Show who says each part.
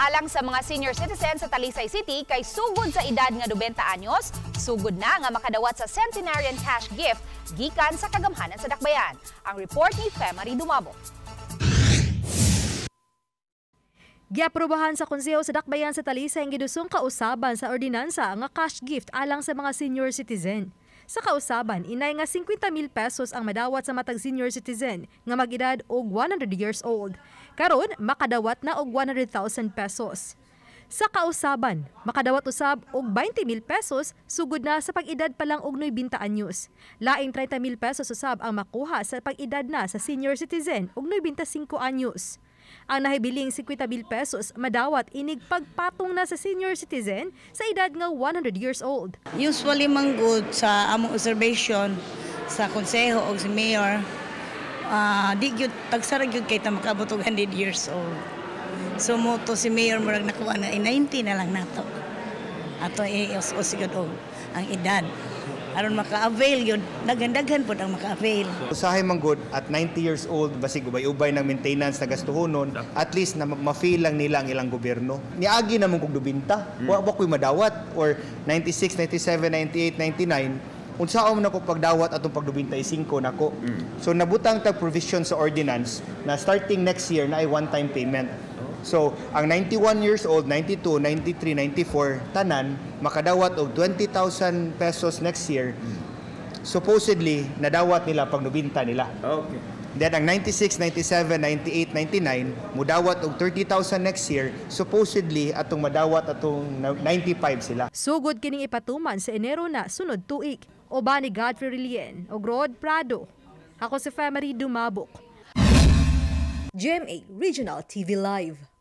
Speaker 1: Alang sa mga senior citizen sa Talisay City kay sugod sa edad nga 90 anyos, sugod na nga makadawat sa Centenarian Cash Gift gikan sa kagamhanan sa Dakbayan. Ang report ni Femary Dumabo.
Speaker 2: Giaprobahan sa Konseho sa Dakbayan sa Talisay ang gidusong kausaban sa ordinansa nga cash gift alang sa mga senior citizen. Sa kausaban, inay nga 50,000 pesos ang madawat sa matag senior citizen nga mag-edad og 100 years old. Karon, makadawat na og 100,000 pesos. Sa kausaban, makadawat usab og 20,000 pesos sugod na sa pag-edad pa lang og 90 anyos. Laing 30,000 pesos usab ang makuha sa pag-edad na sa senior citizen og 95 anyos. Ang nahibiling 50,000 pesos madawat inig pagpatong na sa senior citizen sa edad nga 100 years old.
Speaker 3: Usually man good sa among observation sa konseho o si mayor, di gyud tagsara gyud kay ta makaabot og 100 years old. So mo to si mayor murag nakuha na 90 na lang nato. Ato i-us gyud og ang edad aron maka-avail yun, daghan-daghan pod ang maka-avail.
Speaker 4: Usahay man gud at 90 years old, basig ubay-ubay ng maintenance na gastuhonon, at least na ma-feel lang nila ang ilang gobyerno. Niagi na mong kog 90, wa ba ko'y madawat or 96, 97, 98, 99, unsaon man ako pagdawat atong pag 95 nako. So nabutang tag provision sa ordinance na starting next year na ay one-time payment. So, ang 91 years old, 92, 93, 94, tanan, makadawat og 20,000 pesos next year. Supposedly, nadawat nila pag nubinta nila.
Speaker 5: Okay.
Speaker 4: Then, ang 96, 97, 98, 99, mudawat og 30,000 next year. Supposedly, atong madawat atong 95 sila.
Speaker 2: Sugod kining ipatuman sa Enero na sunod tuig. Uban ni Godfrey Relien ug Rod Prado. Ako si Femary Dumabok.
Speaker 6: GMA Regional TV Live.